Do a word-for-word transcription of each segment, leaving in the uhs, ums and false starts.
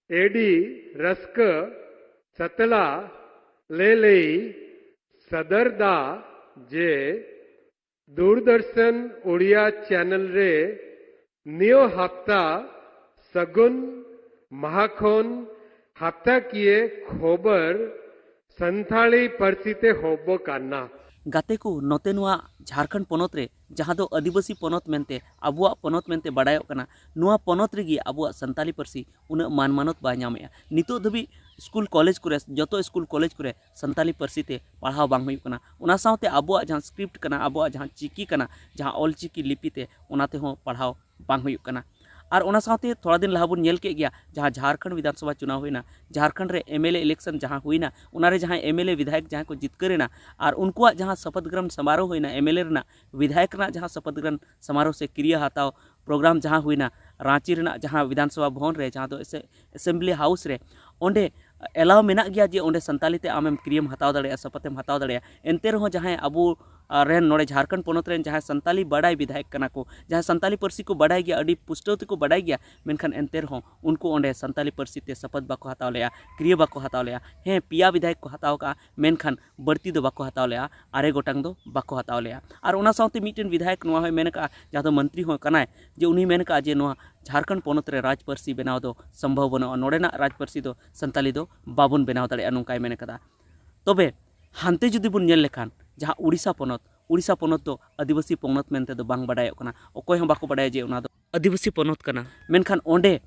ᱮᱰᱤ ᱨᱟᱹᱥᱠᱟᱹ ᱥᱟᱛᱞᱟ ᱞᱮ ᱞᱟᱹᱭ ᱥᱚᱫᱚᱨ ᱫᱟ ᱡᱮ ᱫᱩᱨᱫᱚᱨᱥᱚᱱ ᱳᱰᱤᱭᱟ ᱪᱮᱱᱮᱞ ᱨᱮ ᱱᱤᱭᱟᱹ ᱦᱟᱯᱛᱟ ᱥᱟᱹᱜᱩᱱ ᱢᱟᱦᱟ ᱠᱷᱚᱱ ᱦᱟᱯᱛᱟᱠᱤᱭᱟᱹ ᱠᱷᱚᱵᱚᱨ ᱥᱟᱱᱛᱟᱲᱤ ᱯᱟᱹᱨᱥᱤ ᱛᱮ ᱦᱚᱵᱚ ᱠᱟᱱᱟ᱾ ᱜᱟᱛᱮ ᱠᱚ, ᱱᱚᱛᱮ ᱱᱚᱣᱟ ᱡᱷᱟᱲᱠᱷᱚᱸᱰ ᱯᱚᱱᱚᱛ ᱨᱮ, ᱡᱟᱦᱟᱸ ᱫᱚ ᱟᱹᱫᱤᱵᱟᱹᱥᱤ ᱯᱚᱱᱚᱛ ᱢᱮᱱᱛᱮ, ᱟᱵᱚᱣᱟᱜ ᱯᱚᱱᱚᱛ ᱢᱮᱱᱛᱮ ᱵᱟᱰᱟᱭᱚᱜ ᱠᱟᱱᱟ, ᱱᱚᱣᱟ ᱯᱚᱱᱚᱛ ᱨᱮᱜᱮ ᱟᱵᱚᱣᱟᱜ ᱥᱟᱱᱛᱟᱞᱤ ᱯᱟᱹᱨᱥᱤ ᱩᱱᱟᱹᱜ ᱢᱟᱱ ᱢᱟᱱᱚᱛ ᱵᱟᱭ ᱧᱟᱢᱮᱜᱼᱟ᱾ ᱱᱤᱛᱚᱜ ᱫᱷᱟᱹᱵᱤᱡ ᱥᱠᱩᱞ ᱠᱚᱞᱮᱡᱽ ᱠᱚᱨᱮ, ᱡᱚᱛᱚ ᱥᱠᱩᱞ ᱠᱚᱞᱮᱡᱽ ᱠᱚᱨᱮ ᱥᱟᱱᱛᱟᱞᱤ ᱯᱟᱹᱨᱥᱤ ᱛᱮ ᱯᱟᱲᱦᱟᱣ ᱵᱟᱝ ᱦᱩᱭᱩᱜ ᱠᱟᱱᱟ᱾ ᱚᱱᱟ ᱥᱟᱶᱛᱮ ᱟᱵᱚᱣᱟᱜ ᱡᱟᱦᱟᱸ ᱥᱠᱨᱤᱯᱴ ᱠᱟᱱᱟ, ᱟᱵᱚᱣᱟᱜ ᱡᱟᱦᱟᱸ ᱪᱤᱠᱤ ᱠᱟᱱᱟ, ᱡᱟᱦᱟᱸ ᱚᱞᱪᱤᱠᱤ ᱞᱤᱯᱤ ᱛᱮ, ᱚᱱᱟ ᱛᱮᱦᱚᱸ ᱯᱟᱲᱦᱟᱣ ᱵᱟᱝ ᱦᱩᱭᱩᱜ ᱠᱟᱱᱟ᱾ ᱟᱨ ᱚᱱᱟ ᱥᱟᱶᱛᱮ ᱛᱷᱚᱲᱟ ᱫᱤᱱ ᱞᱟᱦᱟ ᱵᱚᱱ ᱧᱮᱞ ᱠᱮᱫ ᱜᱮᱭᱟ, ᱡᱟᱦᱟᱸ ᱡᱷᱟᱲᱠᱷᱚᱸᱰ ᱵᱤᱫᱷᱟᱱ ᱥᱚᱵᱷᱟ ᱪᱩᱱᱟᱣ ᱦᱩᱭᱱᱟ, ᱡᱷᱟᱲᱠᱷᱚᱸᱰ ᱨᱮ ᱮᱢ ᱮᱞ ᱮ ᱤᱞᱮᱠᱥᱚᱱ ᱡᱟᱦᱟᱸ ᱦᱩᱭᱱᱟ, ᱚᱱᱟᱨᱮ ᱡᱟᱦᱟᱸᱭ ᱮᱢ ᱮᱞ ᱮ ᱵᱤᱫᱷᱟᱭᱚᱠ ᱡᱟᱦᱟᱸᱭ ᱠᱚ ᱡᱤᱛᱠᱟᱹᱨ ᱮᱱᱟ, ᱟᱨ ᱩᱱᱠᱩᱣᱟᱜ ᱡᱟᱦᱟᱸ ᱥᱚᱯᱚᱛ ᱜᱨᱚᱦᱚᱱ ᱥᱚᱢᱟᱨᱳᱦ ᱦᱩᱭᱱᱟ, ᱮᱢ ᱮᱞ ᱮ ᱨᱮᱱᱟᱜ, ᱵᱤᱫᱷᱟᱭᱚᱠ ᱨᱮᱱᱟᱜ ᱡᱟᱦᱟᱸ ᱥᱚᱯᱚᱛ ᱜᱨᱚᱦᱚᱱ ᱥᱚᱢᱟᱨᱳᱦ ᱥᱮ ᱠᱤᱨᱤᱭᱟᱹ ᱦᱟᱛᱟᱣ ᱯᱨᱳᱜᱨᱟᱢ ᱡᱟᱦᱟᱸ ᱦᱩᱭᱱᱟ ᱨᱟᱸᱪᱤ ᱨᱮᱱᱟᱜ ᱡᱟᱦᱟᱸ ᱵᱤᱫᱷᱟᱱ ᱥᱚᱵᱷᱟ ᱵᱷᱚᱵᱚᱱ ᱨᱮ, ᱡᱟᱦᱟᱸ ᱫᱚ ᱮᱥᱮ-, ᱮᱥᱮᱢᱵᱞᱤ ᱦᱟᱣᱩᱥ ᱨᱮ, ᱚᱸᱰᱮ ᱮᱞᱟᱣ ᱢᱮᱱᱟᱜ ᱜᱮᱭᱟ ᱡᱮ ᱚᱸᱰᱮ ᱥᱟᱱᱛᱟᱞᱤ ᱛᱮ ᱟᱢᱮᱢ ᱠᱤᱨᱤᱭᱟᱹᱢ ᱦᱟᱛᱟᱣ ᱫᱟᱲᱮᱭᱟᱜᱼᱟ, ᱥᱚᱯᱚᱛᱮᱢ ᱦᱟᱛᱟᱣ ᱫᱟᱲᱮᱭᱟᱜᱼᱟ᱾ ᱮᱱᱛᱮ ᱨᱮᱦᱚᱸ ᱡᱟᱦᱟᱸᱭ ᱟᱵᱚ, ᱟ, ᱨᱮᱱ ᱱᱚᱰᱮ ᱡᱷᱟᱲᱠᱷᱚᱸᱰ ᱯᱚᱱᱚᱛ ᱨᱮᱱ ᱡᱟᱦᱟᱸᱭ ᱥᱟᱱᱛᱟᱞᱤ ᱵᱟᱰᱟᱭ ᱵᱤᱫᱷᱟᱭᱚᱠ ᱠᱟᱱᱟ ᱠᱚ, ᱡᱟᱦᱟᱸᱭ ᱥᱟᱱᱛᱟᱞᱤ ᱯᱟᱹᱨᱥᱤ ᱠᱚ ᱵᱟᱰᱟᱭ ᱜᱮᱭᱟ, ᱟᱹᱰᱤ ᱯᱩᱥᱴᱟᱹᱣ ᱛᱮᱠᱚ ᱵᱟᱰᱟᱭ ᱜᱮᱭᱟ, ᱢᱮᱱᱠᱷᱟᱱ ᱮᱱᱛᱮ ᱨᱮᱦᱚᱸ ᱩᱱᱠᱩ ᱚᱸᱰᱮ ᱥᱟᱱᱛᱟᱞᱤ ᱯᱟᱹᱨᱥᱤ ᱛᱮ ᱥᱚᱯᱚᱛ ᱵᱟᱠᱚ ᱦᱟᱛᱟᱣ ᱞᱮᱜᱼᱟ, ᱠᱤᱨᱤᱭᱟᱹ ᱵᱟᱠᱚ ᱦᱟᱛᱟᱣ ᱞᱮᱜᱼᱟ᱾ ᱦᱮᱸ, ᱯᱮᱭᱟ ᱵᱤᱫᱷᱟᱭᱚᱠ ᱠᱚ ᱦᱟᱛᱟᱣ ᱠᱟᱜᱼᱟ, ᱢᱮᱱᱠᱷᱟᱱ ᱵᱟᱹᱲᱛᱤ ᱫᱚ ᱵᱟᱠᱚ ᱦᱟᱛᱟᱣ ᱞᱮᱜᱼᱟ, ᱟᱨᱮ ᱜᱚᱴᱟᱝ ᱫᱚ ᱵᱟᱠᱚ ᱦᱟᱛᱟᱣ ᱞᱮᱜᱼᱟ᱾ ᱟᱨ ᱚᱱᱟ ᱥᱟᱶᱛᱮ ᱢᱤᱫᱴᱮᱱ ᱵᱤᱫᱷᱟᱭᱚᱠ ᱱᱚᱣᱟ ᱦᱚᱸᱭ ᱢᱮᱱ ᱠᱟᱜᱼᱟ, ᱡᱟᱦᱟᱸ ᱫᱚ ᱢᱚᱱᱛᱨᱤ ᱦᱚᱸ ᱠᱟᱱᱟᱭ, ᱡᱮ ᱩᱱᱤ ᱢᱮᱱ ᱠᱟᱜᱼᱟ ᱡᱮ ᱱᱚᱣᱟ ᱡᱷᱟᱲᱠᱷᱚᱸᱰ ᱯᱚᱱᱚᱛ ᱨᱮ ᱨᱟᱡᱽ ᱯᱟᱹᱨᱥᱤ ᱵᱮᱱᱟᱣ ᱫᱚ ᱥᱚᱢᱵᱷᱚᱵ ᱵᱟᱹᱱᱩᱜᱼᱟ, ᱱᱚᱰᱮᱱᱟᱜ ᱨᱟᱡᱽ ᱯᱟᱹᱨᱥᱤ ᱫᱚ ᱥᱟᱱᱛᱟᱞᱤ ᱫᱚ ᱵᱟᱵᱚᱱ ᱵᱮᱱᱟᱣ ᱫᱟᱲᱮᱭᱟᱜᱼᱟ, ᱱᱚᱝᱠᱟᱭ ᱢᱮᱱ ᱠᱟᱫᱟ᱾ ᱛᱚᱵᱮ ᱦᱟᱱᱛᱮ ᱡᱩᱫᱤ ᱵᱚᱱ ᱧᱮᱞ ᱞᱮᱠᱷᱟᱱ, ᱡᱟᱦᱟᱸ ᱩᱲᱤᱥᱥᱟ ᱯᱚᱱᱚᱛ, ᱩᱲᱤᱥᱥᱟ ᱯᱚᱱᱚᱛ ᱫᱚ ᱟᱹᱫᱤᱵᱟᱹᱥᱤ ᱯᱚᱱᱚᱛ ᱢᱮᱱᱛᱮ ᱫᱚ ᱵᱟᱝ ᱵᱟᱰᱟᱭᱚᱜ ᱠᱟᱱᱟ, ᱚᱠᱚᱭ ᱦᱚᱸ ᱵᱟᱠᱚ ᱵᱟᱰᱟᱭᱟ ᱡᱮ ᱚᱱᱟ ᱫᱚ ᱟᱹᱫᱤᱵᱟᱹᱥᱤ ᱯᱚᱱᱚᱛ ᱠᱟᱱᱟ᱾ ᱢᱮᱱᱠᱷᱟᱱ ᱚᱸᱰᱮ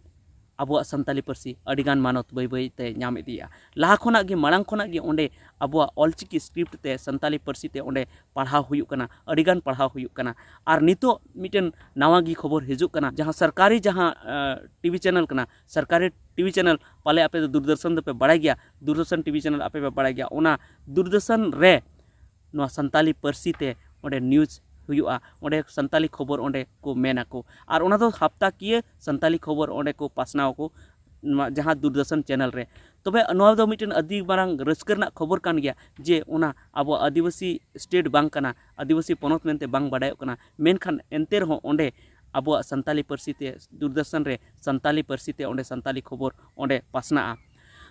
ᱟᱵᱚᱣᱟᱜ ᱥᱟᱱᱛᱟᱞᱤ ᱯᱟᱹᱨᱥᱤ ᱟᱹᱰᱤᱜᱟᱱ ᱢᱟᱱᱚᱛ ᱵᱟᱹᱭ ᱵᱟᱹᱭ ᱛᱮ ᱧᱟᱢ ᱤᱫᱤᱭᱮᱫᱼᱟ᱾ ᱞᱟᱦᱟ ᱠᱷᱚᱱᱟᱜ ᱜᱮ, ᱢᱟᱲᱟᱝ ᱠᱷᱚᱱᱟᱜ ᱜᱮ ᱚᱸᱰᱮ ᱟᱵᱚᱣᱟᱜ ᱚᱞᱪᱤᱠᱤ ᱥᱠᱨᱤᱯᱴ ᱛᱮ, ᱥᱟᱱᱛᱟᱞᱤ ᱯᱟᱹᱨᱥᱤ ᱛᱮ ᱚᱸᱰᱮ ᱯᱟᱲᱦᱟᱣ ᱦᱩᱭᱩᱜ ᱠᱟᱱᱟ, ᱟᱹᱰᱤᱜᱟᱱ ᱯᱟᱲᱦᱟᱣ ᱦᱩᱭᱩᱜ ᱠᱟᱱᱟ᱾ ᱟᱨ ᱱᱤᱛᱚᱜ ᱢᱤᱫᱴᱮᱱ ᱱᱟᱣᱟ ᱜᱮ ᱠᱷᱚᱵᱚᱨ ᱦᱤᱡᱩᱜ ᱠᱟᱱᱟ, ᱡᱟᱦᱟᱸ ᱥᱚᱨᱠᱟᱨᱤ ᱡᱟᱦᱟᱸ, ᱟᱸ, ᱴᱤᱵᱷᱤ ᱪᱮᱱᱮᱞ ᱠᱟᱱᱟ, ᱥᱚᱨᱠᱟᱨᱤ ᱴᱤᱵᱷᱤ ᱪᱮᱱᱮᱞ, ᱯᱟᱞᱮ ᱟᱯᱮ ᱫᱚ ᱫᱩᱨᱫᱚᱨᱥᱚᱱ ᱫᱚᱯᱮ ᱵᱟᱲᱟᱭ ᱜᱮᱭᱟ, ᱫᱩᱨᱫᱚᱨᱥᱚᱱ ᱴᱤᱵᱷᱤ ᱪᱮᱱᱮᱞ ᱟᱯᱮ ᱯᱮ ᱵᱟᱲᱟᱭ ᱜᱮᱭᱟ, ᱚᱱᱟ ᱫᱩᱨᱫᱚᱨᱥᱚᱱ ᱨᱮ ᱱᱚᱣᱟ ᱥᱟᱱᱛᱟᱞᱤ ᱯᱟᱹᱨᱥᱤ ᱛᱮ ᱚᱸᱰᱮ ᱱᱤᱭᱩᱡᱽ ᱦᱩᱭᱩᱜᱼᱟ, ᱚᱸᱰᱮ ᱥᱟᱱᱛᱟᱞᱤ ᱠᱷᱚᱵᱚᱨ ᱚᱸᱰᱮ ᱠᱚ ᱢᱮᱱ ᱟᱠᱚ᱾ ᱟᱨ ᱚᱱᱟ ᱫᱚ ᱦᱟᱯᱛᱟ ᱠᱤᱭᱟᱹ ᱥᱟᱱᱛᱟᱞᱤ ᱠᱷᱚᱵᱚᱨ ᱚᱸᱰᱮ ᱠᱚ ᱯᱟᱥᱱᱟᱣ ᱟᱠᱚ, ᱱᱚᱣᱟ ᱡᱟᱦᱟᱸ ᱫᱩᱨᱫᱚᱨᱥᱚᱱ ᱪᱮᱱᱮᱞ ᱨᱮ᱾ ᱛᱚᱵᱮ ᱱᱚᱣᱟ ᱫᱚ ᱢᱤᱫᱴᱮᱱ ᱟᱹᱰᱤ ᱢᱟᱨᱟᱝ ᱨᱟᱹᱥᱠᱟᱹ ᱨᱮᱱᱟᱜ ᱠᱷᱚᱵᱚᱨ ᱠᱟᱱ ᱜᱮᱭᱟ ᱡᱮ ᱚᱱᱟ ᱟᱵᱚ ᱟᱹᱫᱤᱵᱟᱹᱥᱤ ᱥᱴᱮᱴ ᱵᱟᱝ ᱠᱟᱱᱟ, ᱟᱹᱫᱤᱵᱟᱹᱥᱤ ᱯᱚᱱᱚᱛ ᱢᱮᱱᱛᱮ ᱵᱟᱝ ᱵᱟᱰᱟᱭᱚᱜ ᱠᱟᱱᱟ, ᱢᱮᱱᱠᱷᱟᱱ ᱮᱱᱛᱮ ᱨᱮᱦᱚᱸ ᱚᱸᱰᱮ ᱟᱵᱚᱣᱟᱜ ᱥᱟᱱᱛᱟᱞᱤ ᱯᱟᱹᱨᱥᱤ ᱛᱮ, ᱫᱩᱨᱫᱚᱨᱥᱚᱱ ᱨᱮ ᱥᱟᱱᱛᱟᱞᱤ ᱯᱟᱹᱨᱥᱤ ᱛᱮ ᱚᱸᱰᱮ ᱥᱟᱱᱛᱟᱞᱤ ᱠᱷᱚᱵᱚᱨ ᱚᱸᱰᱮ ᱯᱟᱥᱱᱟᱜᱼᱟ᱾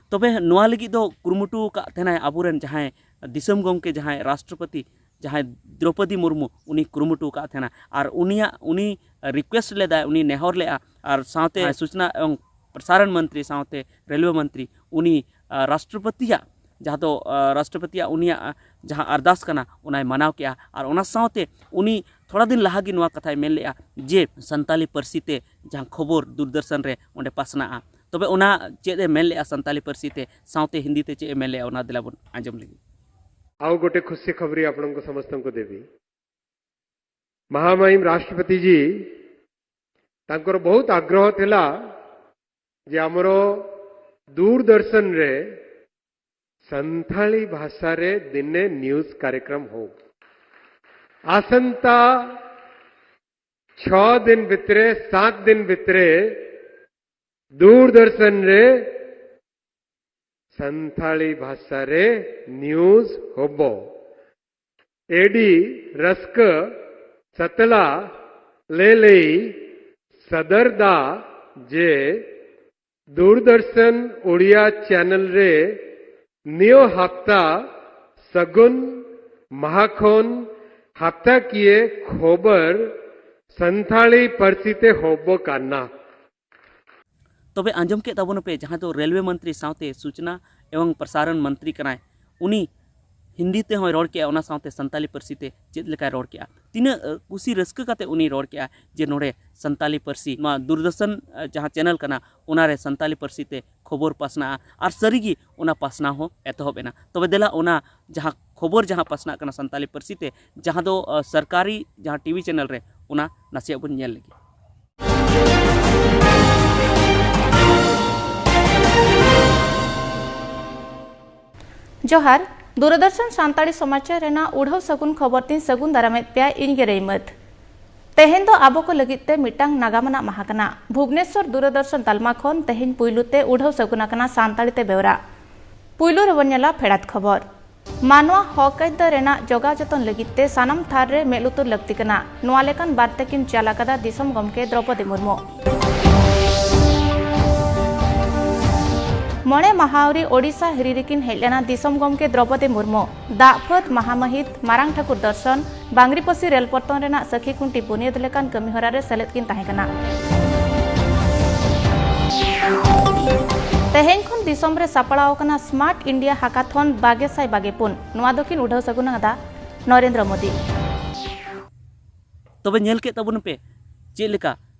ᱛᱚᱵᱮ ᱱᱚᱣᱟ ᱞᱟᱹᱜᱤᱫ ᱫᱚ ᱠᱩᱨᱩᱢᱩᱴᱩ ᱟᱠᱟᱫ ᱛᱟᱦᱮᱱᱟᱭ ᱟᱵᱚᱨᱮᱱ ᱡᱟᱦᱟᱸᱭ ᱫᱤᱥᱚᱢ ᱜᱚᱢᱠᱮ, ᱡᱟᱦᱟᱸᱭ ᱨᱟᱥᱴᱨᱚᱯᱚᱛᱤ, ᱡᱟᱦᱟᱸᱭ ᱫᱨᱚᱯᱚᱫᱤ ᱢᱩᱨᱢᱩ, ᱩᱱᱤ ᱠᱩᱨᱩᱢᱩᱴᱩ ᱟᱠᱟᱫ ᱛᱟᱦᱮᱱᱟ᱾ ᱟᱨ ᱩᱱᱤᱭᱟᱜ, ᱩᱱᱤ request ᱞᱮᱫᱟᱭ, ᱩᱱᱤ ᱱᱮᱦᱚᱨ ᱞᱮᱫᱼᱟ, ᱟᱨ ᱥᱟᱶᱛᱮ ᱥᱩᱪᱱᱟ ᱮᱵᱚᱝ ᱯᱨᱚᱥᱟᱨᱚᱱ ᱢᱚᱱᱛᱨᱤ ᱥᱟᱶᱛᱮ ᱨᱮᱞᱣᱮ ᱢᱚᱱᱛᱨᱤ, ᱩᱱᱤ, ᱟᱨ, ᱨᱟᱥᱴᱨᱚᱯᱚᱛᱤᱭᱟᱜ, ᱡᱟᱦᱟᱸ ᱫᱚ, ᱟᱨ, ᱨᱟᱥᱴᱨᱚᱯᱚᱛᱤᱭᱟᱜ ᱩᱱᱤᱭᱟᱜ, ᱟᱨ, ᱡᱟᱦᱟᱸ ᱟᱨᱫᱟᱥ ᱠᱟᱱᱟ, ᱚᱱᱟᱭ ᱢᱟᱱᱟᱣ ᱠᱮᱜᱼᱟ᱾ ᱟᱨ ᱚᱱᱟ ᱥᱟᱶᱛᱮ ᱩᱱᱤ ᱛᱷᱚᱲᱟ ᱫᱤᱱ ᱞᱟᱦᱟ ᱜᱮ ᱱᱚᱣᱟ ᱠᱟᱛᱷᱟᱭ ᱢᱮᱱ ᱞᱮᱜᱼᱟ ᱡᱮ ᱥᱟᱱᱛᱟᱞᱤ ᱯᱟᱹᱨᱥᱤ ᱛᱮ ᱡᱟᱦᱟᱸ ᱠᱷᱚᱵᱚᱨ ᱫᱩᱨᱫᱚᱨᱥᱚᱱ ᱨᱮ ᱚᱸᱰᱮ ᱯᱟᱥᱱᱟᱜᱼᱟ᱾ ᱛᱚᱵᱮ ᱚᱱᱟ ᱪᱮᱫ ᱮ ᱢᱮᱱ ᱞᱮᱜᱼᱟ ᱥᱟᱱᱛᱟᱞᱤ ᱯᱟᱹᱨᱥᱤ ᱛᱮ, ᱥᱟᱶᱛᱮ ᱦᱤᱱᱫᱤ ᱛᱮ ᱪᱮᱫ ᱮ ᱢᱮᱱ ᱞᱮᱜᱼᱟ, ᱚᱱᱟ ᱫᱮᱞᱟ ᱵᱚᱱ ᱟᱸᱡᱚᱢ ᱞᱮᱜᱮ᱾ ଆଉ ଗୋଟେ ଖୁସି ଖବର ଆପଣଙ୍କୁ ସମସ୍ତଙ୍କୁ ଦେବି। ମହାମହିମ ରାଷ୍ଟ୍ରପତି ଜୀ, ତାଙ୍କର ବହୁତ ଆଗ୍ରହ ଥିଲା ଯେ ଆମର ଦୂରଦର୍ଶନରେ ସାନ୍ଥାଳୀ ଭାଷାରେ ଦିନେ ନ୍ୟୁଜ୍ କାର୍ଯ୍ୟକ୍ରମ ହଉ। ଆସନ୍ତା ଛଅ ଦିନ ଭିତରେ, ସାତ ଦିନ ଭିତରେ ଦୂରଦର୍ଶନରେ ସାନ୍ଥାଳୀ ଭାଷାରେ ନ୍ୟୁଜ୍ ହବ। ᱮᱰᱤ ᱨᱟᱹᱥᱠᱟᱹ ᱥᱟᱛᱞᱟ ᱞᱮᱞᱮᱭ ᱥᱟᱫᱟᱨᱫᱟ ᱡᱮ ᱫᱩᱨᱫᱚᱨᱥᱚᱱ ᱳᱰᱤᱭᱟ ᱪᱮᱱᱮᱞ ᱨᱮ ᱱᱤᱭᱟᱹ ᱦᱟᱯᱛᱟ ᱥᱟᱹᱜᱩᱱ ᱢᱟᱦᱟ ᱠᱷᱚᱱ ᱦᱟᱯᱛᱟᱠᱤᱭᱟᱹ ᱠᱷᱚᱵᱚᱨ ᱥᱟᱱᱛᱟᱲᱤ ᱯᱟᱹᱨᱥᱤ ᱛᱮ ᱦᱚᱵᱚ ᱠᱟᱱᱟ᱾ ᱛᱚᱵᱮ ᱟᱸᱡᱚᱢ ᱠᱮᱫ ᱛᱟᱵᱚᱱᱟᱯᱮ, ᱡᱟᱦᱟᱸ ᱫᱚ ᱨᱮᱞᱣᱮ ᱢᱚᱱᱛᱨᱤ ᱥᱟᱶᱛᱮ ᱥᱩᱪᱱᱟ ᱮᱵᱚᱝ ᱯᱨᱚᱥᱟᱨᱚᱱ ᱢᱚᱱᱛᱨᱤ ᱠᱟᱱᱟᱭ, ᱩᱱᱤ ᱦᱤᱱᱫᱤ ᱛᱮᱦᱚᱸᱭ ᱨᱚᱲ ᱠᱮᱜᱼᱟ, ᱚᱱᱟ ᱥᱟᱶᱛᱮ ᱥᱟᱱᱛᱟᱞᱤ ᱯᱟᱹᱨᱥᱤ ᱛᱮ ᱪᱮᱫ ᱞᱮᱠᱟᱭ ᱨᱚᱲ ᱠᱮᱜᱼᱟ᱾ ᱛᱤᱱᱟᱹᱜ, ᱟᱹ, ᱠᱩᱥᱤ ᱨᱟᱹᱥᱠᱟᱹ ᱠᱟᱛᱮ ᱩᱱᱤ ᱨᱚᱲ ᱠᱮᱜᱼᱟ ᱡᱮ ᱱᱚᱰᱮ ᱥᱟᱱᱛᱟᱞᱤ ᱯᱟᱹᱨᱥᱤ, ᱱᱚᱣᱟ ᱫᱩᱨᱫᱚᱨᱥᱚᱱ, ᱟᱹ, ᱡᱟᱦᱟᱸ ᱪᱮᱱᱮᱞ ᱠᱟᱱᱟ, ᱚᱱᱟᱨᱮ ᱥᱟᱱᱛᱟᱞᱤ ᱯᱟᱹᱨᱥᱤ ᱛᱮ ᱠᱷᱚᱵᱚᱨ ᱯᱟᱥᱱᱟᱜᱼᱟ᱾ ᱟᱨ ᱥᱟᱹᱨᱤᱜᱮ ᱚᱱᱟ ᱯᱟᱥᱱᱟᱣ ᱦᱚᱸ ᱮᱛᱚᱦᱚᱵ ᱮᱱᱟ᱾ ᱛᱚᱵᱮ ᱫᱮᱞᱟ ᱚᱱᱟ ᱡᱟᱦᱟᱸ ᱠᱷᱚᱵᱚᱨ ᱡᱟᱦᱟᱸ ᱯᱟᱥᱱᱟᱜ ᱠᱟᱱᱟ ᱥᱟᱱᱛᱟᱞᱤ ᱯᱟᱹᱨᱥᱤ ᱛᱮ, ᱡᱟᱦᱟᱸ ᱫᱚ, ᱟᱹ, ᱥᱚᱨᱠᱟᱨᱤ ᱡᱟᱦᱟᱸ ᱴᱤᱵᱷᱤ ᱪᱮᱱᱮᱞ ᱨᱮ, ᱚᱱᱟ ᱱᱟᱥᱮᱭᱟᱜ ᱵᱚᱱ ᱧᱮᱞ ᱞᱮᱜᱮ᱾ ᱡᱚᱦᱟᱨ, ᱫᱩᱨᱫᱚᱨᱥᱚᱱ ᱥᱟᱱᱛᱟᱲᱤ ᱥᱚᱢᱟᱪᱟᱨ ᱨᱮᱱᱟᱜ ᱩᱰᱷᱟᱹᱣ ᱥᱟᱹᱜᱩᱱ ᱠᱷᱚᱵᱚᱨ ᱛᱤᱧ ᱥᱟᱹᱜᱩᱱ ᱫᱟᱨᱟᱢᱮᱫ ᱯᱮᱭᱟ ᱤᱧ ᱜᱮ ᱨᱟᱹᱭᱢᱟᱹᱛ᱾ ᱛᱮᱦᱮᱧ ᱫᱚ ᱟᱵᱚ ᱠᱚ ᱞᱟᱹᱜᱤᱫ ᱛᱮ ᱢᱤᱫᱴᱟᱝ ᱱᱟᱜᱟᱢ ᱟᱱᱟᱜ ᱢᱟᱦᱟ ᱠᱟᱱᱟ᱾ ᱵᱷᱩᱵᱽᱱᱮᱥᱚᱨ ᱫᱩᱨᱫᱚᱨᱥᱚᱱ ᱛᱟᱞᱢᱟ ᱠᱷᱚᱱ ᱛᱮᱦᱮᱧ ᱯᱩᱭᱞᱩ ᱛᱮ ᱩᱰᱷᱟᱹᱣ ᱥᱟᱹᱜᱩᱱ ᱟᱠᱟᱱᱟ ᱥᱟᱱᱛᱟᱲᱤ ᱛᱮ ᱵᱮᱣᱨᱟ᱾ ᱯᱩᱭᱞᱩ ᱨᱮᱵᱚᱱ ᱧᱮᱞᱟ ᱯᱷᱮᱰᱟᱛ ᱠᱷᱚᱵᱚᱨ᱾ ᱢᱟᱱᱣᱟ ᱦᱚᱠ ᱟᱹᱭᱫᱟᱹᱨ ᱨᱮᱱᱟᱜ ᱡᱚᱜᱟᱣ ᱡᱚᱛᱚᱱ ᱞᱟᱹᱜᱤᱫ ᱛᱮ ᱥᱟᱱᱟᱢ ᱛᱷᱟᱨ ᱨᱮ ᱢᱮᱫ ᱞᱩᱛᱩᱨ ᱞᱟᱹᱠᱛᱤ ᱠᱟᱱᱟ᱾ ᱱᱚᱣᱟ ᱞᱮᱠᱟᱱ ᱵᱟᱨᱛᱮ ᱠᱤᱱ ᱪᱟᱞ ᱟᱠᱟᱫᱟ ᱫᱤᱥᱚᱢ ᱜᱚᱢᱠᱮ ᱫᱨᱚᱣᱯᱚᱫᱤ ᱢᱩᱨᱢᱩ᱾ ᱢᱚᱬᱮ ᱢᱟᱦᱟ ᱟᱹᱣᱨᱤ ᱳᱰᱤᱥᱟ ᱦᱤᱨᱤ ᱨᱮᱠᱤᱱ ᱦᱮᱡ ᱞᱮᱱᱟ ᱫᱤᱥᱚᱢ ᱜᱚᱢᱠᱮ ᱫᱨᱚᱣᱯᱚᱫᱤ ᱢᱩᱨᱢᱩ᱾ ᱫᱟᱜ ᱯᱷᱟᱹᱫ, ᱢᱟᱦᱟ ᱢᱟᱹᱦᱤᱛ, ᱢᱟᱨᱟᱝ ᱴᱷᱟᱹᱠᱩᱨ ᱫᱚᱨᱥᱚᱱ, ᱵᱟᱝᱨᱤᱯᱚᱥᱤ ᱨᱮᱞ ᱯᱚᱛᱚᱱ ᱨᱮᱱᱟᱜ ᱥᱟᱹᱠᱷᱤ ᱠᱷᱩᱱᱴᱤ ᱵᱩᱱᱤᱭᱟᱹᱫ ᱞᱮᱠᱟᱱ ᱠᱟᱹᱢᱤᱦᱚᱨᱟ ᱨᱮ ᱥᱮᱞᱮᱫ ᱠᱤᱱ ᱛᱟᱦᱮᱸ ᱠᱟᱱᱟ᱾ ᱛᱮᱦᱮᱧ ᱠᱷᱚᱱ ᱫᱤᱥᱚᱢ ᱨᱮ ᱥᱟᱯᱲᱟᱣ ᱟᱠᱟᱱᱟ ᱥᱢᱟᱨᱴ ᱤᱱᱰᱤᱭᱟ ᱦᱟᱠᱟᱛᱷᱚᱱ ᱵᱟᱜᱮ ᱥᱟᱭ ᱵᱟᱜᱮ ᱯᱩᱱ᱾ ᱱᱚᱣᱟ ᱫᱚᱠᱤᱱ ᱩᱰᱷᱟᱹᱣ ᱥᱟᱹᱜᱩᱱ ᱟᱠᱟᱫᱟ ᱱᱚᱨᱮᱱᱫᱨᱚ ᱢᱳᱫᱤ᱾ ᱛᱚᱵᱮ ᱧᱮᱞ ᱠᱮᱫ ᱛᱟᱵᱚᱱ ᱯᱮ ᱪᱮᱫ ᱞᱮᱠᱟ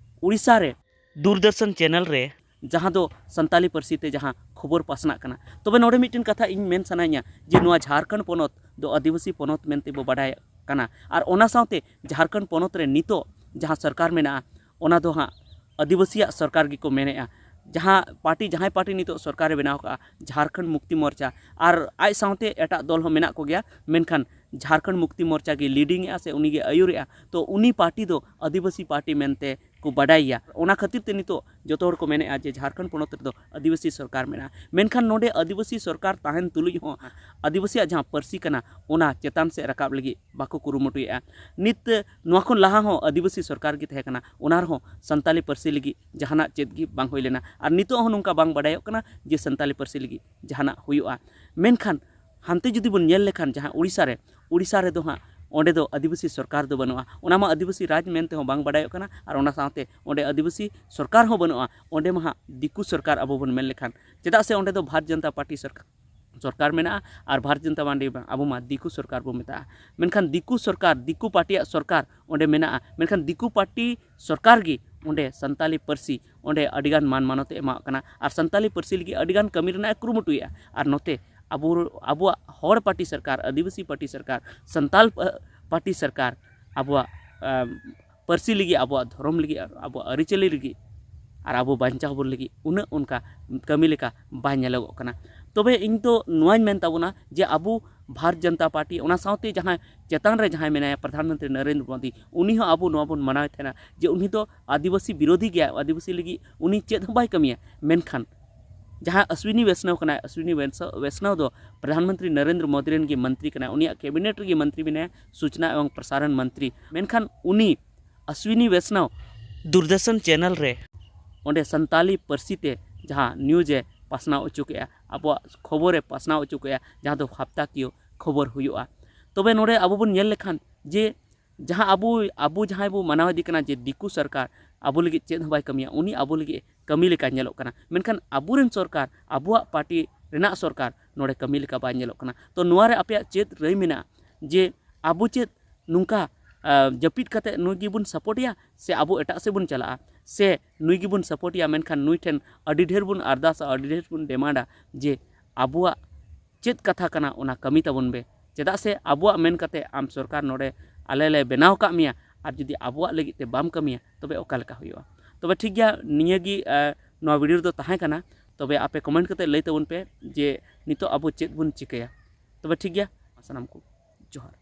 ᱩᱲᱤᱥᱥᱟ ᱨᱮ ᱫᱩᱨᱫᱚᱨᱥᱚᱱ ᱪᱮᱱᱮᱞ ᱨᱮ, ᱡᱟᱦᱟᱸ ᱫᱚ ᱥᱟᱱᱛᱟᱞᱤ ᱯᱟᱹᱨᱥᱤ ᱛᱮ ᱡᱟᱦᱟᱸ ᱠᱷᱚᱵᱚᱨ ᱯᱟᱥᱱᱟᱜ ᱠᱟᱱᱟ᱾ ᱛᱚᱵᱮ ᱱᱚᱰᱮ ᱢᱤᱫᱴᱮᱱ ᱠᱟᱛᱷᱟ ᱤᱧ ᱢᱮᱱ ᱥᱟᱱᱟᱧᱟ ᱡᱮ ᱱᱚᱣᱟ ᱡᱷᱟᱲᱠᱷᱚᱸᱰ ᱯᱚᱱᱚᱛ ᱫᱚ ᱟᱹᱫᱤᱵᱟᱹᱥᱤ ᱯᱚᱱᱚᱛ ᱢᱮᱱᱛᱮ ᱵᱚ ᱵᱟᱰᱟᱭ ᱠᱟᱱᱟ, ᱟᱨ ᱚᱱᱟ ᱥᱟᱶᱛᱮ ᱡᱷᱟᱲᱠᱷᱚᱸᱰ ᱯᱚᱱᱚᱛ ᱨᱮ ᱱᱤᱛᱚᱜ ᱡᱟᱦᱟᱸ ᱥᱚᱨᱠᱟᱨ ᱢᱮᱱᱟᱜᱼᱟ, ᱚᱱᱟ ᱫᱚ ᱦᱟᱸᱜ ᱟᱹᱫᱤᱵᱟᱹᱥᱤᱭᱟᱜ ᱥᱚᱨᱠᱟᱨ ᱜᱮᱠᱚ ᱢᱮᱱᱮᱫᱼᱟ᱾ ᱡᱟᱦᱟᱸ ᱯᱟᱨᱴᱤ, ᱡᱟᱦᱟᱸᱭ ᱯᱟᱨᱴᱤ ᱱᱤᱛᱚᱜ ᱥᱚᱨᱠᱟᱨᱮ ᱵᱮᱱᱟᱣ ᱠᱟᱜᱼᱟ, ᱡᱷᱟᱲᱠᱷᱚᱸᱰ ᱢᱩᱠᱛᱤ ᱢᱳᱨᱪᱟ, ᱟᱨ ᱟᱡ ᱥᱟᱶᱛᱮ ᱮᱴᱟᱜ ᱫᱚᱞ ᱦᱚᱸ ᱢᱮᱱᱟᱜ ᱠᱚᱜᱮᱭᱟ, ᱢᱮᱱᱠᱷᱟᱱ ᱡᱷᱟᱲᱠᱷᱚᱸᱰ ᱢᱩᱠᱛᱤ ᱢᱳᱨᱪᱟ ᱜᱮ ᱞᱤᱰᱤᱝ ᱮᱜᱼᱟ ᱥᱮ ᱩᱱᱤᱜᱮ ᱟᱹᱭᱩᱨᱮᱜᱼᱟ᱾ ᱛᱚ ᱩᱱᱤ ᱯᱟᱨᱴᱤ ᱫᱚ ᱟᱹᱫᱤᱵᱟᱹᱥᱤ ᱯᱟᱨᱴᱤ ᱢᱮᱱᱛᱮ ᱠᱚ ᱵᱟᱰᱟᱭᱮᱭᱟ᱾ ᱚᱱᱟ ᱠᱷᱟᱹᱛᱤᱨ ᱛᱮ ᱱᱤᱛᱚᱜ ᱡᱚᱛᱚ ᱦᱚᱲ ᱠᱚ ᱢᱮᱱᱮᱫᱼᱟ ᱡᱮ ᱡᱷᱟᱲᱠᱷᱚᱸᱰ ᱯᱚᱱᱚᱛ ᱨᱮᱫᱚ ᱟᱹᱫᱤᱵᱟᱹᱥᱤ ᱥᱚᱨᱠᱟᱨ ᱢᱮᱱᱟᱜᱼᱟ, ᱢᱮᱱᱠᱷᱟᱱ ᱱᱚᱰᱮ ᱟᱹᱫᱤᱵᱟᱹᱥᱤ ᱥᱚᱨᱠᱟᱨ ᱛᱟᱦᱮᱱ ᱛᱩᱞᱩᱡ ᱦᱚᱸ ᱟᱹᱫᱤᱵᱟᱹᱥᱤᱭᱟᱜ ᱡᱟᱦᱟᱸ ᱯᱟᱹᱨᱥᱤ ᱠᱟᱱᱟ, ᱚᱱᱟ ᱪᱮᱛᱟᱱ ᱥᱮᱫ ᱨᱟᱠᱟᱵ ᱞᱟᱹᱜᱤᱫ ᱵᱟᱠᱚ ᱠᱩᱨᱩᱢᱩᱴᱩᱭᱮᱫᱼᱟ᱾ ᱱᱤᱛ ᱱᱚᱣᱟ ᱠᱷᱚᱱ ᱞᱟᱦᱟ ᱦᱚᱸ ᱟᱹᱫᱤᱵᱟᱹᱥᱤ ᱥᱚᱨᱠᱟᱨ ᱜᱮ ᱛᱟᱦᱮᱸ ᱠᱟᱱᱟ, ᱚᱱᱟ ᱨᱮᱦᱚᱸ ᱥᱟᱱᱛᱟᱞᱤ ᱯᱟᱹᱨᱥᱤ ᱞᱟᱹᱜᱤᱫ ᱡᱟᱦᱟᱱᱟᱜ ᱪᱮᱫ ᱜᱮ ᱵᱟᱝ ᱦᱩᱭ ᱞᱮᱱᱟ, ᱟᱨ ᱱᱤᱛᱚᱜ ᱦᱚᱸ ᱱᱚᱝᱠᱟ ᱵᱟᱝ ᱵᱟᱰᱟᱭᱚᱜ ᱠᱟᱱᱟ ᱡᱮ ᱥᱟᱱᱛᱟᱞᱤ ᱯᱟᱹᱨᱥᱤ ᱞᱟᱹᱜᱤᱫ ᱡᱟᱦᱟᱱᱟᱜ ᱦᱩᱭᱩᱜᱼᱟ᱾ ᱢᱮᱱᱠᱷᱟᱱ ᱦᱟᱱᱛᱮ ᱡᱩᱫᱤ ᱵᱚᱱ ᱧᱮᱞ ᱞᱮᱠᱷᱟᱱ ᱡᱟᱦᱟᱸ ᱩᱲᱤᱥᱥᱟ ᱨᱮ, ᱩᱲᱤᱥᱥᱟ ᱨᱮᱫᱚ ᱦᱟᱸᱜ ᱚᱸᱰᱮ ᱫᱚ ᱟᱹᱫᱤᱵᱟᱹᱥᱤ ᱥᱚᱨᱠᱟᱨ ᱫᱚ ᱵᱟᱹᱱᱩᱜᱼᱟ, ᱚᱱᱟ ᱢᱟ ᱟᱹᱫᱤᱵᱟᱹᱥᱤ ᱨᱟᱡᱽ ᱢᱮᱱ ᱛᱮᱦᱚᱸ ᱵᱟᱝ ᱵᱟᱰᱟᱭᱚᱜ ᱠᱟᱱᱟ, ᱟᱨ ᱚᱱᱟ ᱥᱟᱶᱛᱮ ᱚᱸᱰᱮ ᱟᱹᱫᱤᱵᱟᱹᱥᱤ ᱥᱚᱨᱠᱟᱨ ᱦᱚᱸ ᱵᱟᱹᱱᱩᱜᱼᱟ, ᱚᱸᱰᱮ ᱢᱟ ᱦᱟᱸᱜ ᱫᱤᱠᱩ ᱥᱚᱨᱠᱟᱨ ᱟᱵᱚ ᱵᱚᱱ ᱢᱮᱱ ᱞᱮᱠᱷᱟᱱ, ᱪᱮᱫᱟᱜ ᱥᱮ ᱚᱸᱰᱮ ᱫᱚ ᱵᱷᱟᱨᱚᱛ ᱡᱚᱱᱚᱛᱟ ᱯᱟᱨᱴᱤ ᱥᱚᱨᱠᱟᱨ, ᱥᱚᱨᱠᱟᱨ ᱢᱮᱱᱟᱜᱼᱟ, ᱟᱨ ᱵᱷᱟᱨᱚᱛ ᱡᱚᱱᱚᱛᱟ ᱯᱟᱨᱴᱤ ᱵᱟᱝ, ᱟᱵᱚ ᱢᱟ ᱫᱤᱠᱩ ᱥᱚᱨᱠᱟᱨ ᱵᱚ ᱢᱮᱛᱟᱜᱼᱟ᱾ ᱢᱮᱱᱠᱷᱟᱱ ᱫᱤᱠᱩ ᱥᱚᱨᱠᱟᱨ, ᱫᱤᱠᱩ ᱯᱟᱨᱴᱤᱭᱟᱜ ᱥᱚᱨᱠᱟᱨ ᱚᱸᱰᱮ ᱢᱮᱱᱟᱜᱼᱟ, ᱢᱮᱱᱠᱷᱟᱱ ᱫᱤᱠᱩ ᱯᱟᱨᱴᱤ ᱥᱚᱨᱠᱟᱨ ᱜᱮ ᱚᱸᱰᱮ ᱥᱟᱱᱛᱟᱞᱤ ᱯᱟᱹᱨᱥᱤ ᱚᱸᱰᱮ ᱟᱹᱰᱤᱜᱟᱱ ᱢᱟᱱ ᱢᱟᱱᱚᱛ ᱮ ᱮᱢᱟᱣᱟᱜ ᱠᱟᱱᱟ, ᱟᱨ ᱥᱟᱱᱛᱟᱞᱤ ᱯᱟᱹᱨᱥᱤ ᱞᱟᱹᱜᱤᱫ ᱟᱹᱰᱤᱜᱟᱱ ᱠᱟᱹᱢᱤ ᱨᱮᱱᱟᱜ ᱮ ᱠᱩᱨᱩᱢᱩᱴᱩᱭᱮᱫᱼᱟ᱾ ᱟᱨ ᱱᱚᱛᱮ ᱟᱵᱚ, ᱟᱵᱚᱣᱟᱜ ᱦᱚᱲ ᱯᱟᱨᱴᱤ ᱥᱚᱨᱠᱟᱨ, ᱟᱹᱫᱤᱵᱟᱹᱥᱤ ᱯᱟᱨᱴᱤ ᱥᱚᱨᱠᱟᱨ, ᱥᱟᱱᱛᱟᱞ ᱯᱟ-, ᱯᱟᱨᱴᱤ ᱥᱚᱨᱠᱟᱨ ᱟᱵᱚᱣᱟᱜ, ᱟᱢ, ᱯᱟᱹᱨᱥᱤ ᱞᱟᱹᱜᱤᱫ, ᱟᱵᱚᱣᱟᱜ ᱫᱷᱚᱨᱚᱢ ᱞᱟᱹᱜᱤᱫ, ᱟᱵᱚᱣᱟᱜ ᱟᱹᱨᱤᱪᱟᱹᱞᱤ ᱞᱟᱹᱜᱤᱫ, ᱟᱨ ᱟᱵᱚ ᱵᱟᱧᱪᱟᱣ ᱵᱚᱱ ᱞᱟᱹᱜᱤᱫ ᱩᱱᱟᱹᱜ ᱚᱱᱠᱟ ᱠᱟᱹᱢᱤ ᱞᱮᱠᱟ ᱵᱟᱭ ᱧᱮᱞᱚᱜᱚᱜ ᱠᱟᱱᱟ᱾ ᱛᱚᱵᱮ ᱤᱧ ᱫᱚ ᱱᱚᱣᱟᱧ ᱢᱮᱱ ᱛᱟᱵᱚᱱᱟ ᱡᱮ ᱟᱵᱚ ᱵᱷᱟᱨᱚᱛ ᱡᱚᱱᱚᱛᱟ ᱯᱟᱨᱴᱤ, ᱚᱱᱟ ᱥᱟᱶᱛᱮ ᱡᱟᱦᱟᱸᱭ ᱪᱮᱛᱟᱱ ᱨᱮ ᱡᱟᱦᱟᱸᱭ ᱢᱮᱱᱟᱭᱟ, ᱯᱨᱚᱫᱷᱟᱱ ᱢᱚᱱᱛᱨᱤ ᱱᱚᱨᱮᱱᱫᱨᱚ ᱢᱳᱫᱤ, ᱩᱱᱤ ᱦᱚᱸ ᱟᱵᱚ ᱱᱚᱣᱟ ᱵᱚᱱ ᱢᱟᱱᱟᱣᱮ ᱛᱟᱦᱮᱱᱟ ᱡᱮ ᱩᱱᱤ ᱫᱚ ᱟᱹᱫᱤᱵᱟᱹᱥᱤ ᱵᱤᱨᱳᱫᱷᱤ ᱜᱮᱭᱟᱭ, ᱟᱹᱫᱤᱵᱟᱹᱥᱤ ᱞᱟᱹᱜᱤᱫ ᱩᱱᱤ ᱪᱮᱫ ᱦᱚᱸ ᱵᱟᱭ ᱠᱟᱹᱢᱤᱭᱟ᱾ ᱢᱮᱱᱠᱷᱟᱱ ᱡᱟᱦᱟᱸ ᱚᱥᱣᱤᱱᱤ ᱵᱮᱥᱱᱟᱣ ᱠᱟᱱᱟᱭ, ᱚᱥᱣᱤᱱᱤ ᱵᱮᱥ- ᱵᱮᱥᱱᱟᱣ ᱫᱚ ᱯᱨᱚᱫᱷᱟᱱ ᱢᱚᱱᱛᱨᱤ ᱱᱚᱨᱮᱱᱫᱨᱚ ᱢᱳᱫᱤ ᱨᱮᱱ ᱜᱮ ᱢᱚᱱᱛᱨᱤ ᱠᱟᱱᱟᱭ, ᱩᱱᱤᱭᱟᱜ ᱠᱮᱵᱤᱱᱮᱴ ᱨᱮᱜᱮ ᱢᱚᱱᱛᱨᱤ ᱢᱮᱱᱟᱭᱟ ᱥᱩᱪᱱᱟ ᱮᱵᱚᱝ ᱯᱨᱚᱥᱟᱨᱚᱱ ᱢᱚᱱᱛᱨᱤ᱾ ᱢᱮᱱᱠᱷᱟᱱ ᱩᱱᱤ ᱚᱥᱣᱤᱱᱤ ᱵᱮᱥᱱᱟᱣ ᱫᱩᱨᱫᱚᱨᱥᱚᱱ ᱪᱮᱱᱮᱞ ᱨᱮ ᱚᱸᱰᱮ ᱥᱟᱱᱛᱟᱞᱤ ᱯᱟᱹᱨᱥᱤ ᱛᱮ ᱡᱟᱦᱟᱸ ᱱᱤᱭᱩᱡᱽ ᱮ ᱯᱟᱥᱱᱟᱣ ᱦᱚᱪᱚ ᱠᱮᱜᱼᱟ, ᱟᱵᱚᱣᱟᱜ ᱠᱷᱚᱵᱚᱨ ᱮ ᱯᱟᱥᱱᱟᱣ ᱦᱚᱪᱚ ᱠᱮᱜᱼᱟ, ᱡᱟᱦᱟᱸ ᱫᱚ ᱦᱟᱯᱛᱟᱠᱤᱭᱟᱹ ᱠᱷᱚᱵᱚᱨ ᱦᱩᱭᱩᱜᱼᱟ᱾ ᱛᱚᱵᱮ ᱱᱚᱰᱮ ᱟᱵᱚ ᱵᱚᱱ ᱧᱮᱞ ᱞᱮᱠᱷᱟᱱ ᱡᱮ ᱡᱟᱦᱟᱸ ᱟᱵᱚ, ᱟᱵᱚ ᱡᱟᱦᱟᱸᱭ ᱵᱚ ᱢᱟᱱᱟᱣ ᱤᱫᱤ ᱠᱟᱱᱟ ᱡᱮ ᱫᱤᱠᱩ ᱥᱚᱨᱠᱟᱨ ᱟᱵᱚ ᱞᱟᱹᱜᱤᱫ ᱪᱮᱫ ᱦᱚᱸ ᱵᱟᱭ ᱠᱟᱹᱢᱤᱭᱟ, ᱩᱱᱤ ᱟᱵᱚ ᱞᱟᱹᱜᱤᱫ ᱠᱟᱹᱢᱤ ᱞᱮᱠᱟ ᱧᱮᱞᱚᱜ ᱠᱟᱱᱟ᱾ ᱢᱮᱱᱠᱷᱟᱱ ᱟᱵᱚᱨᱮᱱ ᱥᱚᱨᱠᱟᱨ, ᱟᱵᱚᱣᱟᱜ ᱯᱟᱨᱴᱤ ᱨᱮᱱᱟᱜ ᱥᱚᱨᱠᱟᱨ ᱱᱚᱰᱮ ᱠᱟᱹᱢᱤ ᱞᱮᱠᱟ ᱵᱟᱭ ᱧᱮᱞᱚᱜ ᱠᱟᱱᱟ᱾ ᱛᱚ ᱱᱚᱣᱟ ᱨᱮ ᱟᱯᱮᱭᱟᱜ ᱪᱮᱫ ᱨᱟᱹᱭ ᱢᱮᱱᱟᱜᱼᱟ ᱡᱮ ᱟᱵᱚ ᱪᱮᱫ ᱱᱚᱝᱠᱟ, ᱟ, ᱡᱟᱹᱯᱤᱫ ᱠᱟᱛᱮ ᱱᱩᱭ ᱜᱮᱵᱚᱱ ᱥᱟᱯᱳᱨᱴ ᱮᱭᱟ ᱥᱮ ᱟᱵᱚ ᱮᱴᱟᱜ ᱥᱮᱫ ᱵᱚᱱ ᱪᱟᱞᱟᱜᱼᱟ, ᱥᱮ ᱱᱩᱭ ᱜᱮᱵᱚᱱ ᱥᱟᱯᱳᱨᱴ ᱮᱭᱟ, ᱢᱮᱱᱠᱷᱟᱱ ᱱᱩᱭ ᱴᱷᱮᱱ ᱟᱹᱰᱤ ᱰᱷᱮᱨ ᱵᱚᱱ ᱟᱨᱫᱟᱥᱟ, ᱟᱹᱰᱤ ᱰᱷᱮᱨ ᱵᱚᱱ ᱰᱤᱢᱟᱱᱰᱟ ᱡᱮ ᱟᱵᱚᱣᱟᱜ ᱪᱮᱫ ᱠᱟᱛᱷᱟ ᱠᱟᱱᱟ ᱚᱱᱟ ᱠᱟᱹᱢᱤ ᱛᱟᱵᱚᱱ ᱯᱮ, ᱪᱮᱫᱟᱜ ᱥᱮ ᱟᱵᱚᱣᱟᱜ ᱢᱮᱱ ᱠᱟᱛᱮ ᱟᱢ ᱥᱚᱨᱠᱟᱨ ᱱᱚᱰᱮ ᱟᱞᱮ ᱞᱮ ᱵᱮᱱᱟᱣ ᱟᱠᱟᱫ ᱢᱮᱭᱟ, ᱟᱨ ᱡᱩᱫᱤ ᱟᱵᱚᱣᱟᱜ ᱞᱟᱹᱜᱤᱫ ᱛᱮ ᱵᱟᱢ ᱠᱟᱹᱢᱤᱭᱟ ᱛᱚᱵᱮ ᱚᱠᱟ ᱞᱮᱠᱟ ᱦᱩᱭᱩᱜᱼᱟ? ᱛᱚᱵᱮ ᱴᱷᱤᱠ ᱜᱮᱭᱟ, ᱱᱤᱭᱟᱹ ᱜᱮ, ᱟ, ᱱᱚᱣᱟ ᱵᱷᱤᱰᱤᱭᱳ ᱨᱮᱫᱚ ᱛᱟᱦᱮᱸ ᱠᱟᱱᱟ᱾ ᱛᱚᱵᱮ ᱟᱯᱮ ᱠᱚᱢᱮᱱᱴ ᱠᱟᱛᱮ ᱞᱟᱹᱭ ᱛᱟᱵᱚᱱ ᱯᱮ ᱡᱮ ᱱᱤᱛᱚᱜ ᱟᱵᱚ ᱪᱮᱫ ᱵᱚᱱ ᱪᱤᱠᱟᱹᱭᱟ᱾ ᱛᱚᱵᱮ ᱴᱷᱤᱠ ᱜᱮᱭᱟ, ᱥᱟᱱᱟᱢ ᱠᱚ ᱡᱚᱦᱟᱨ᱾